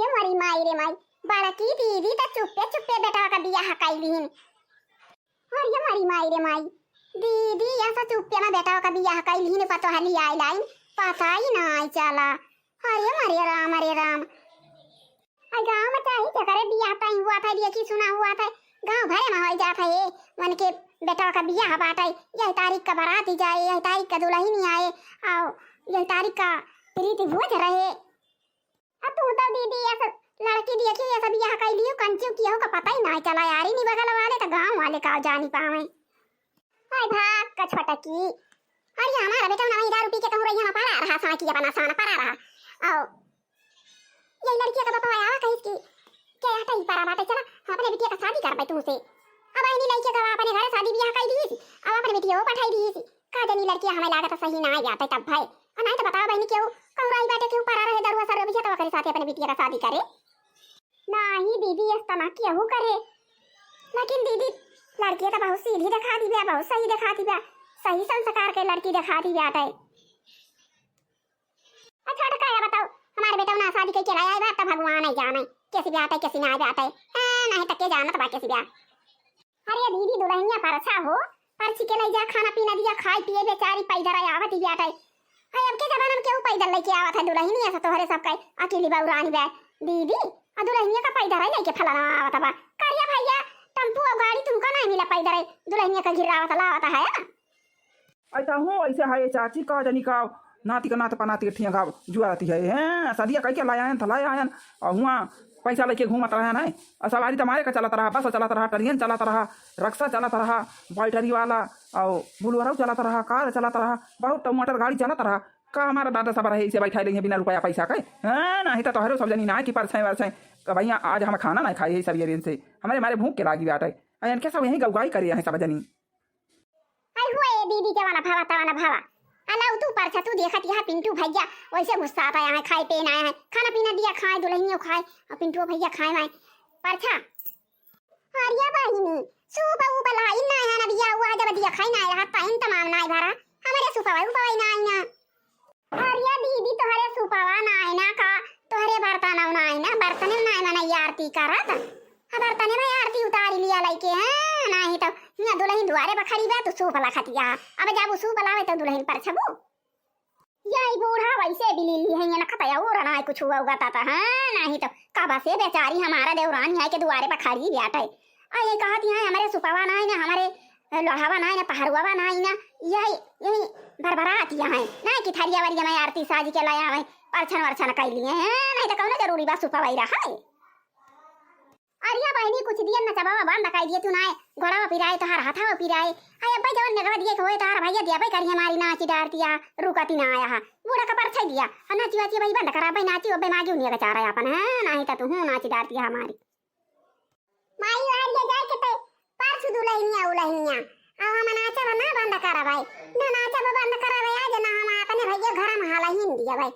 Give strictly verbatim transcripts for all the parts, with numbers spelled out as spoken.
ए मोरी माई रे माई, बड़की दीदी त चुप्पे चुप्पे बेटवा का बियाह कइ लिहिन। अरे मोरी माई रे माई, दीदी ऐसा चुप्पे में बेटवा का बियाह कइ लिहिन, पतोह लियाइ लाइन, पता ही नाहीं चला। अरे मोरे राम, अरे राम। अरे गाँव में चाही जेकरे बियाह तय हुआ था, देखी सुना हुआ था, गाँव भरे में होइ जात है, ए, उनके बेटवा का बियाह बाटे, यही तारीख का बराती जाए, यही तारीख का दुलहिन आए, अउ यही तारीख का प्रीति भोज रहे। अब तू तो दीदी, ये सब लड़की देखी, ये सब बियाह कइ लियो, कंचिउ कियो का पता ही नाहीं चला यार, इन्हीं बगल वाले तो गाँव वाले का जानी पावे। हाय भाग का छोटकी, अरे हमारा बेटा ना वहीं दारू पी के कहूँ रही, हम परा रहा, साकी अपना साना परा रहा। आओ, ये लड़किया का बापा आवा कहिस कि क्या हटा ही परा बाटे, चला हम अपने बिटिया का शादी करबे तुमसे। अब अइनी लड़किया का अपने घरे शादी बियाह कइ दीस, अब अपने बिटिया वो पठाइ दीस। का जानी लड़किया हमें लागत सही नाहीं जाते तब भाई, और नाहीं तो बताओ बहनी केहू कहूँ रही बाटे, केहू परा रहे दरुआ सर बिछा तो ओकरे साथे अपने बिटिया का शादी करे। नाहीं दीदी, इस तना केहू करे। लेकिन दीदी, लड़की तो बहुत सीधी दिखा दी बा, बहुत सही दिखा दी बा, सही संस्कार के लड़की दिखा दी बाटे। अच्छा, तो का बताओ, हमारे बेटा ना शादी कइके लाया बा, तब भगवान ही जाने, कैसी बाटे, कैसी ना बाटे। ए, नाहीं तो के जानत बा कैसी बा। अरे दीदी, दुलहिनिया परछा हो, परछी के लइ जा, खाना पीना दिया, खाइ पिए बेचारी पैदर आवत ही बाटे। अरे अब के जमाना में केहू पैदर लइके आवत है दुलहिनिया से, तोहरे सब कहे अकेली बउरानी बा। दीदी, आ दुलहिनिया का पैदर लइके फलाना आवत बा। करिया भइया, टेम्पू अउ गाड़ी तुमका नाहीं मिला पैदर, दुलहिनिया का गिरावत लावत है। ऐसा हूँ, ऐसे है ये चाची का जनी का नाती का नात पनाती के ठिया गाव जुआती है। हैं, सदिया कइके लाया आयन, थलाया आयन, और हुआ पैसा लइके घूमत रहा है। और सवारी तो हमारे का चलत रहा, बस चलत रहा, ट्रेन चलत रहा, रिक्शा चलत रहा, बैटरी वाला और बुलवरो चलत रहा, कार चलत रहा, बहुत तो मोटर गाड़ी चलत रहा। का हमारा दादा सब रहे इसे बैठा लेंगे बिना रुपया पैसा के? हैं, नाहीं तो तोहरे सब जनी ना कि परछे वरछे। का भइया आज हम खाना नाहीं खाए है सब ये दिन से, हमारे मारे भूख के लागी बाटे। आ इनके सब यहीं गौगाई करे हैं सब जनी। आई हुए ए दीदी, जवाना भावा तवाना भावा। अलाउ तू परछा, तू देखत यहाँ पिंटू भइया वैसे गुस्सा आता यहाँ, खाए पे ना आए हैं, खाना पीना दिया खाए, दुलहिनियो खाए, और पिंटू भइया खाए वाए। परछा। अरे बहिनी, सूप ऊप लाई ना है ना बिया हुआ, जब दिया खाई ना रहा, टाइम तमाम ना भरा, हमारे सूप ऊप ना है ना। अरे दीदी, तोहरे सुपवा नाहीं ना का, तोहरे बर्तनवा नाहीं ना, बर्तने में नाहीं मना आरती करत। अब बर्तने में आरती उतारी लिया लइके, हैं, नाहीं तो हियाँ दुलहिन दुआरे पर खड़ी बा, तू सूप लखतिया। अब जब उ सूप लावे तो दुलहिन परछबू। यही बूढ़ा वैसे बिलीली है, ये ना खतया उरा ना कुछ हुआ उगा ता, हैं, नाहीं तो कब से बेचारी हमारा देवरानी है के दुआरे पर खड़ी बाटे। आ ये कहत यहाँ हमरे सुपवा नाहीं ना, हमरे लोढ़ावा नाहीं ना, पहरुआवा नाहीं ना, यही, यही भरभरात यहाँ है ना कि थरिया वरिया में आरती साज के लाया है, परछन वरछन कइ लिए हैं, नाहीं तो कौनो जरूरी बा सुपवा ही रहा है। अरे बहिनी, कुछ दियन नचवा बंद कइ दिए तू नाहीं, गोड़वा पिराए तोहार, हाथवा पिराए। अरे अब्बे जवन नेगवा दिए के होए तोहार भइया दिया भाई करिए हमारी नाची डारतिया, रुकती ना आया है, बूढ़ा का परछाई दिया, और नाची वाची भाई बंद करा भाई, नाची अब्बे मागी उन्हें का चारा अपन है, नाहीं तो तू हूँ नाची डारतिया हमारी। माई वार ले जाए के ते परसु दुलहिनिया उलहिनिया। अब हम नाचब ना बंद करबै। ना नाचब बंद करबै आज, ना हम अपने भइया घर में हलहिन दियबै।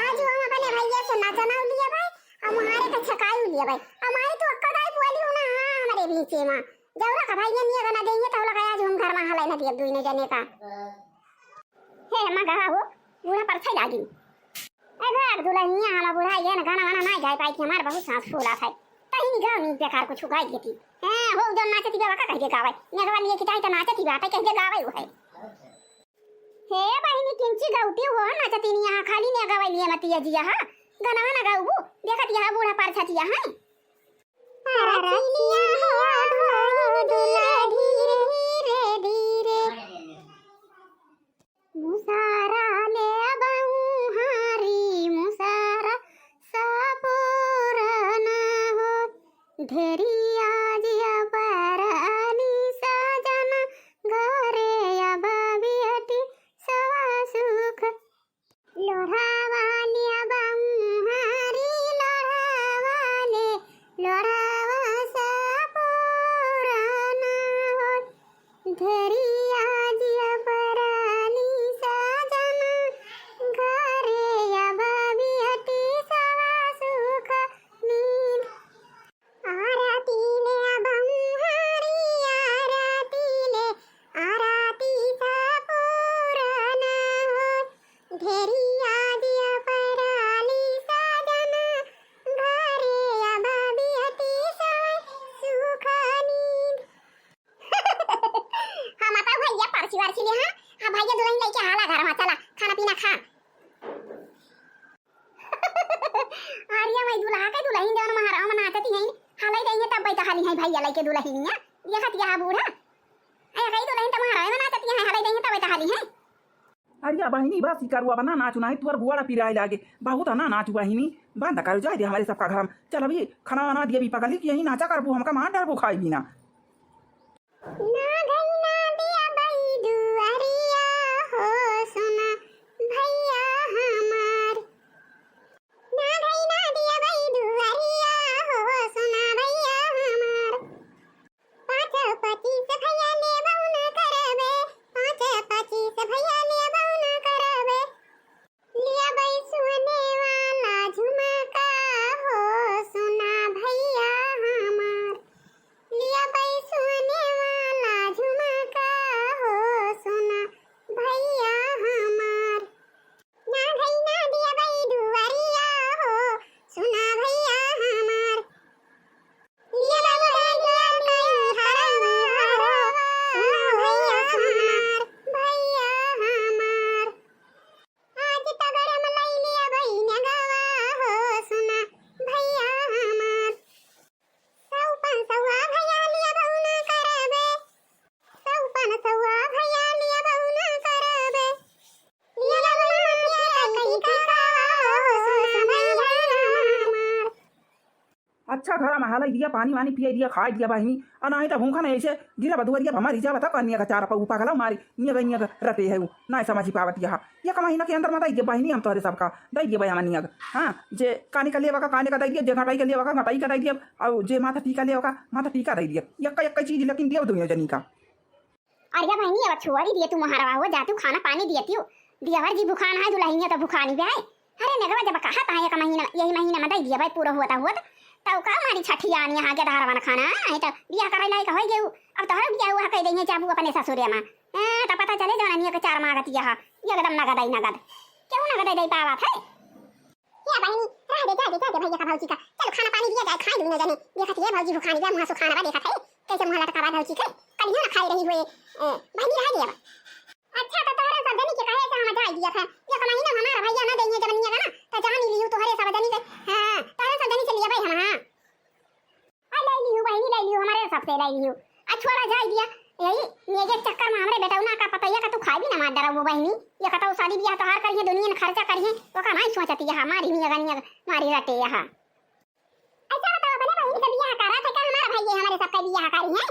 आज हम अपने भइया से नाचना लियबै। हम हमारे के छकाई लियबै। हमारे तो अक्का दाई बोली हो ना, हाँ, हमारे बीचे में। जौरा का भइया निया गाना देंगे तो लगा आज हम घर में हलै ना दियब दुइने जने का। हे अम्मा, गावा हो, बूढ़ा परछाई लागी। ए भाग दुलहिनिया, हम बूढ़ा ये न गाना वाना नाहीं गाय पाई कि हमार बहुत सांस फूला था। तही नहीं गाओ नहीं बेकार कुछ गाय देती। हैं, हो जौन नाचती बाबा का कह दे गावे। ने गावा लिए कि चाहे तो नाचती बाटे, कह दे गावे वो है। हे बहिनी, किंची गाउती हो, नाचती नहीं यहाँ, खाली ने गावे लिए मती है जी यहाँ। गाना वाना गाऊ, देखत यहाँ बूढ़ा परछाती यहाँ। रचिलिया हो ढोल दुल्हा धीरे धीरे धीरे। मुसारा ले बउहारी, मुसारा सापोर ना हो। ढेरिया जिया परानी साजन, घरे अब बियटी सवा सुख। लोढ़ावा ले बउहारी, लोढ़ावा ले, लोढ़ावा सापोर ना हो। ढेरिया जिया परानी साजन, घरे अब बियटी सवा सुख नींद। आरती या वही दुल्हा के दुल्हन जौन महाराव में नाचती हैं, हलई देंगे तब बैठा हाली हैं भैया लइके दुल्हनिया। देखत यहाँ बूढ़ा। अरे कही दुल्हन तो महाराव में नाचती हैं, हलई देंगे तब बैठा हाली हैं। अरे बहिनी, बस ई करुआ बना नाचू, नाही तुहर गोड़ा पिराए लागे। बहुत है ना नाचू बहिनी, बंद कर जाए दे हमरे सबका घर में। चल अभी खाना वाना दिए भी पगली कि यही नाचा करबू, हमका मार डरबू खाई बिना। ना गई ना दिया बई दुआरिया हो सुना भैया हमार। ना गई ना दिया बई दुआरिया हो सुना भैया हमार। पाँच पच्चीस भैया लेबऊ ना करबे, पाँच पच्चीस भैया लेबऊ ना करबे। लिया बई सोने वाला झुमका हो सुना भैया हमार। लिया बई सोने वाला झुमका हो सुना भैया हमार। ना गई ना दिया बई दुआरिया हो सुना भैया हमार। लिया बई दुआरिया हो सुना भैया हमार, भैया हमार। आज तगड़ में लई लिया बई नगवा हो सुना भैया हमार। सौ पाँच सौ भैया लिया बऊ ना करबे। सौ पाँच सौ भैया लिया बऊ ना करबे। लिया बऊ ना करबे, कहीं का हो सुना भैया हमार। अच्छा, घर में हालाई दिया, पानी वानी पिए दिया, खाए दिया बहिनी। आ नाही त भूखा नहीं ऐसे गिरा बदुअरिया हमारी जा बता कनिया का चार पऊ पागल मारी नियग नियग रटे है उ, ना समझी पावत यहा। एक महीना के अंदर में दई दिया बहिनी हम तोहरे सबका, दई दिया बहिनी नियग। हाँ, जे काने का लेवा का काने का दई दिया, जे गटाई का लेवा का गटाई का दई दिया, और जे माथा टीका लेवा का माथा टीका दई दिया। यक्का यक्का चीज लेकिन दिया दुनिया जनी का। अरे बहिनी, अब छोड़ी दिए तू मोहरवा हो, जा तू खाना पानी दिए तू। दियावर जी भुखान है, दुल्हनिया तो भुखानी भी है। अरे नगवा जब कहा था एक महीना, यही महीना में दई दिया भाई, पूरा होता होत, तब का मारी छठी आनी यहाँ के धारवन खाना, नहीं तो बियाह करे लायक होई गेऊ। अब तोहर बियाह हुआ कह देंगे जाबू अपने ससुरे में। ए, तो पता चले जौन अनिया के चार मागत यह, एकदम नगद आई नगद। क्यों नगद आई दई पावत है? या बहिनी, रह दे, जा दे, जा दे भैया का भौजी का। चलो खाना पानी दिया जाए, खाए दुनो जने। देखत ये भौजी भुखानी बा, मुँह सुखाना बा, देखत है कैसे मुँह लटका बा भौजी के। कल ही ना खाए रही हुए। ए, बहिनी रह दे अब। अच्छा, तो तोहरे सब जनी के कहे से हम जाए दिया था। ये कमाई ना हमारा भैया ना देंगे जब निया ना, तो जान ही लियो तोहरे सब जनी के। हाँ, तोहरे सब जनी से लिया भाई हम, हाँ। आ ले लियो बहिनी, ले लियो, हमारे सबसे ले लियो। आ छोड़ा जाए दिया। यही, ये के चक्कर में हमरे बेटौना का पतैया का तू खाई भी ना मार डरा वो बहिनी। ये कतौ शादी बियाह तोहार करिए, दुनिया में खर्चा करिए, ओका नहीं सोचती है, हमारी नियग नियग मारी रटे यहाँ। अच्छा बताओ, अपने बहिन के बियाह करा था का? हमारा भाई ये हमारे सबका बियाह करी है।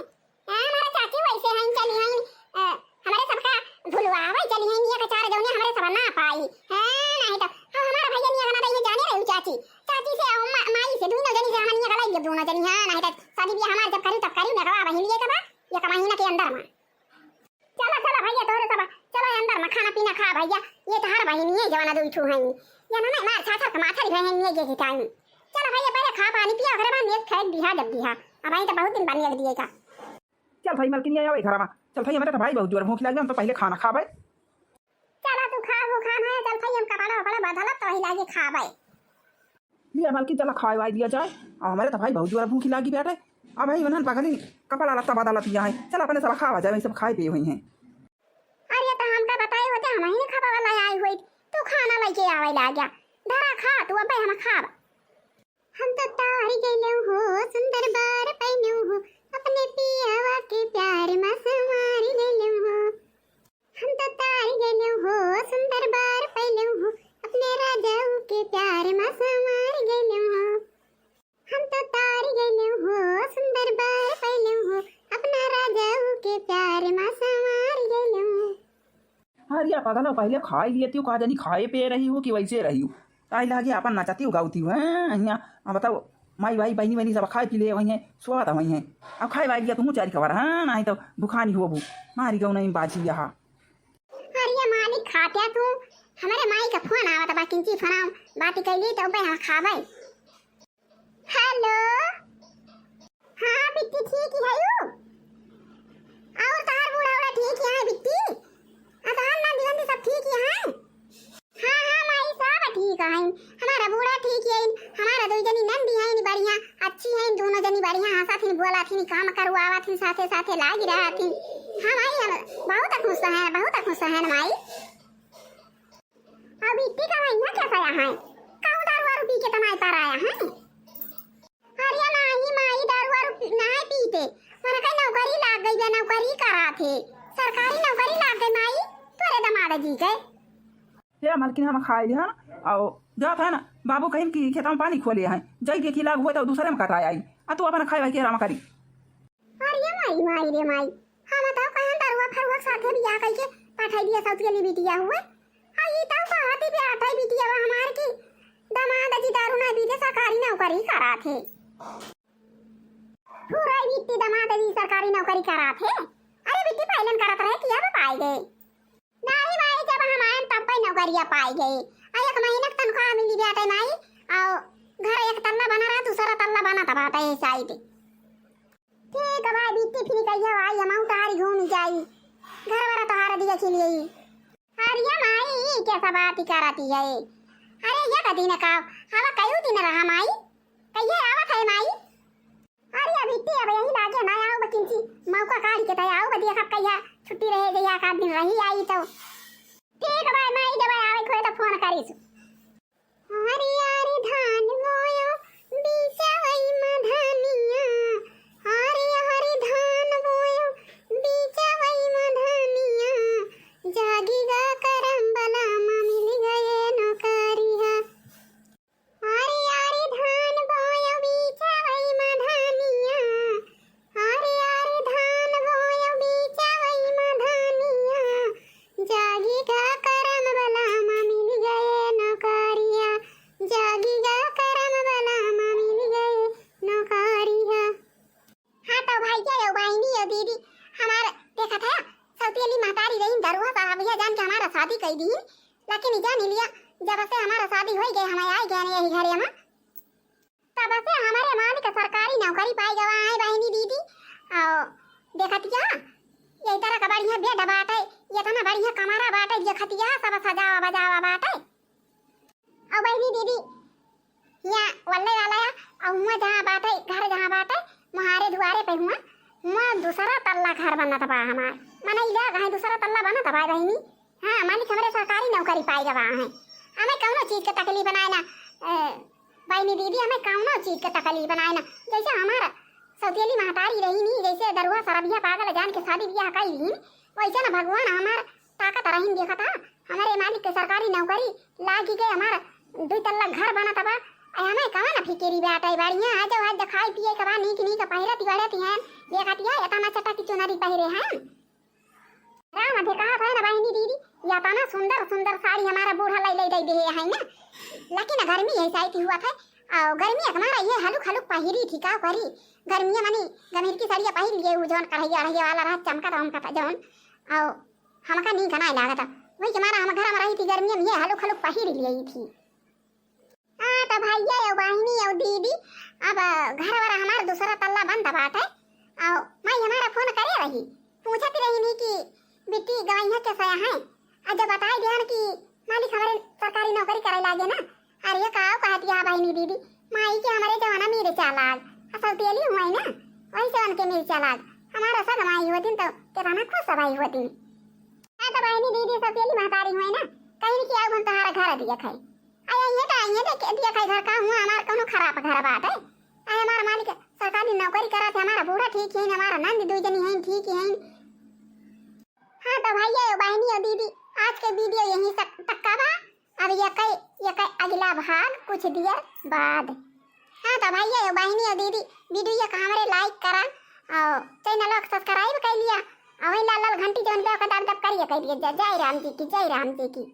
हाँ, हमारा चाची वैसे हैं, चली हैं, अ, हमारे सबका भुलवा वही चली हैं, निया के चार जौने हमारे सब ना पाई। हाँ, नहीं तो हम हमारा भैया निया ना रही जाने रही चाची। चाची से और मा-, माई से दोनों जनी से हम निया गलाई ये दोनों जनी, हाँ, नहीं तो शादी बियाह हमारे जब करी तब करी, नगवा बहिन लिए तब ये कमाई ना के अंदर में। चला, चला भैया, तोहरे सब, चला अंदर में खाना पीना खा भैया। ये तो हर बहिनी है, जवाना दो ठू हैं। ये ना, ना, मार छाछर के माथा दिखाए हैं, ये, ये हिटाई। चला भैया, पहले खा पानी पिया, ओकरे बाद नेग फेंक दिहा, जब दिहा। अब आई तो बहुत दिन बाद नेग दिए का। चल भाई, मलकिन, ये आवे घरमा। चल भाई, हमारे तो भाई बहुत जोर भूख लागे, हम तो पहले खाना खाबे। चला तू खा, वो खाना है, चल भाई, हम कपड़ा वपड़ा बदलब, तो वही लागे खाबे। लिया मालकिन, चला खाए वाए दिया जाए। अब हमारे तो भाई बहुत जोर भूखी लागी बैठे। अब भाई उन्हन पगली कपड़ा लत्ता बदलत दिया है। चल अपने सब खावा जाए, वही सब खाए पिए हुई हैं। अरे तो हमका बताए होते, हम ही खावा वाला आई हुई। तू खाना लेके आवे ला गया। धरा खा तू, अबे हम खाब। हम तो तार गइलू हो, सुंदर बार पैलू हो, अपने पियावा के प्यार मा समार गइलू हो। हम तो तार गइलू हो, सुंदर बार पैलू हो, अपने राजाऊ के प्यार मा समार गइलू हो। हम तो तार गइलू हो, सुंदर बार पैलू हो, अपना राजाऊ के प्यार मा समार गइलू हो। अरे पगल हो, पहले खाई लिए तू, का जानी खाए पे रही हो कि वैसे रही हो। ताई लागे अपन नचती हो, गावती हो, हैं? हियाँ, अब बताओ, माई, भाई, बहनी, बहनी सब खाए पी ले वही हैं, सोवत वही हैं। अब खाए वाई लिया तुम चारी कवर, हाँ, नहीं तो भुखानी होबू। मारी गौ नहीं बाजी यहाँ। अरे मालिक, खात्या तू, हमारे माई का फोन आवत बा, किंची फोन आव, बात कैली तो बे हम खाबे। हेलो, हाँ बिट्टी, ठीक ही है यू? और तहार बूढ़ा उड़ा ठीक ही है बिट्टी? आ तहार नाती नातिन सब ठीक ही है? हाँ, हाँ, माई, सब ठीक हैं। हमारा बूढ़ा ठीक है, हमारा दो जनी नंदी हैं, बढ़िया, अच्छी हैं, दोनों जनी बढ़िया हंसत हैं, बोलत हैं, काम करवावत हैं, साथे, साथे लागी रहत हैं। हाँ माई, हम बहुत खुश हैं, बहुत खुश हैं माई। अब इतनी कमाई है क्या सया है? कहूँ दारू वारू पी के तमाई पर आया। हैं? अरे नाही माई, दारू वारू पी-, नाही पीते। उनका नौकरी लाग गई बे, नौकरी करात है, सरकारी नौकरी लाग गई माई, तोरे दमाद जी के। हे मालकिन, हम खाए लिहन, अउ जात है ना, बाबू कहिन कि खेतवा में पानी खोले हैं, जाई देखी लाग होए तो दूसरे में कटाए आई, आ तू अपन खाए भाई के आराम करी। अरे माई, माई रे माई, हम तो कहन दरुआ फरुआ के साथे बियाह कइके पठाई दिया सौतियली बिटिया हुए। आ ई तो कहती भी आठई बिटिया बा हमार की दमाद जी दारू ना पीते, सरकारी नौकरी करात है। पूरा बिट्टी दमाद जी सरकारी नौकरी करात है। अरे बिट्टी पायलन करत रहे कि अब पाए गए। नाही माई, जब हम आएन तब पे नौकरिया पाए गए। आ एक महीना के तनख्वाह मिली बाटे माई, अउ घर एक तल्ला बना रहा, दूसरा तल्ला बनत बाटे ए साइड। ठीक बा बिट्टी, फिर कहिया आई, हम उतारी घूम जाई, घर वाला तोहार दिया खिलिए। अरे माई, ई कैसा बात ही करती है? अरे ये कदी न का, हवा कयू दिन रहा माई, कहिए आवत है माई? अरे अभी ते अब यही लागे ना आओ बकिंची, मौका काढ़ के तय आओ बदिया खप कहिया छुट्टी रहे जइया का दिन रही आई तो। ठीक बा माई, जब आवे खोए तो फोन करीसु। हरी हरी धान बोयो बीचवई मधनिया, हरी हरी धान बोयो बीचवई मधनिया, जागी गा करम बलम मिल गए नौकरिया। हरी हरी धान बोयो बीचवई मधनिया, हरी हरी धान बोयो बीचवई मधनिया, जागी गा करम बलम मिल गए नौकरिया, जागी गा करम बलम मिल गए नौकरिया। हाँ तो भैया यो बहिनी यो दीदी, हमार देखत है सौतेली महतारी रहीन दरुआ साहब यह जान के हमारा शादी कई दीन, लेकिन ई जान लिया जब से हमारा शादी होई गए हम आई गए यही घरे में, तब से हमारे मालिक सरकारी नौकरी पाई गवा है बहिनी दीदी। और देखतिया यही तरह का बढ़िया बेड बाटे, ये इतना बढ़िया कमरा बाटे, देखतिया सब सजावा बजावा बाटे। और बहिनी दीदी, यहाँ वल्ले वाला या, और हुआ जहाँ बाटे, घर जहाँ बाटे, मुहारे दुआरे पे हुआ, हुआ दूसरा तल्ला घर बनत बा हमार। मने इला कहीं दूसरा तल्ला बनत बा बहिनी। हाँ, मालिक हमरे सरकारी नौकरी पाई गवा है, हमें कौनो चीज के तकलीफ बनाए ना। ए, बहिनी दीदी, हमें कौनो चीज के तकलीफ बनाए ना। जैसे हमार सौतेली महतारी रही नी, जैसे दरुआ सरबिया पागल जान के शादी बियाह कई लीन, वैसे ना भगवान हमार ताकत रहीन देखता, हमरे मालिक के सरकारी नौकरी लागी गए, हमार दुई तल्ला घर बनत बा। अरे हमें कवन फिकिरी बाटे, बढ़िया है जो है खाए पिए के बा, नीक नीक पहिरत गढ़त हैं, देखतिया इतना चटक चुनरी पहिरे हैं। राम अधे कहा था ना बहिनी दीदी, या तना सुंदर सुंदर साड़ी हमारा बूढ़ा लाई लाई दे दे है ना, लेकिन गर्मी है साइती हुआ था, और गर्मी हमारा ये हलुक हलुक पहिरी थी, का करी, गर्मी मनी गमीर की साड़िया पहिर लिए, वो जौन कढ़ैया अढ़ैया वाला रहा, चमका था हमका था जौन, और हमका नीक नाई लागत। वही के मारा हम घर में रही थी, गर्मी में ये हलुक हलुक पहिर लिए थी। हाँ, तो भैया यो बहिनी यो दीदी, अब घर वाला हमार दूसरा तल्ला बंद बाटे। और माई हमारा फोन करे रही, पूछत रही नी कि बिट्टी गवैया के सया है। आ जब बताई दिहन कि मालिक हमारे सरकारी नौकरी करे लागे ना, अरे का कहत या बहिनी दीदी, माई के हमारे जवाना मिर्चा लाग, आ सौतेली हुआ ना, वही से उनके मिर्चा लाग। हमारा सग माई होतिन तो केतना खुश भाई होतिन। हाँ तो बहिनी दीदी सौतेली महतारी हुए ना, कहीं कि आओ हम तोहारा घर दिया खाई। आ ये तो ये देख दिया खाई घर का हुआ, हमार कौनो खराब घर बात है। आ हमार मालिक सरकारी नौकरी करा थे, हमारा बूढ़ा ठीक है, हमारा नंद दू जनी है ठीक है। हाँ तो भैया यो बहिनी यो दीदी, आज के वीडियो यहीं तक, तक का बा। अब ये कई, ये कई अगला भाग कुछ देर बाद। हाँ तो भैया यो बहिनी यो दीदी, वीडियो का हमरे लाइक करा और चैनल को सब्सक्राइब कर लिया और वही लाल लाल घंटी जौन पे ओकर दब दब करिए कर दिया। जय, जय राम जी की, जय राम जी की।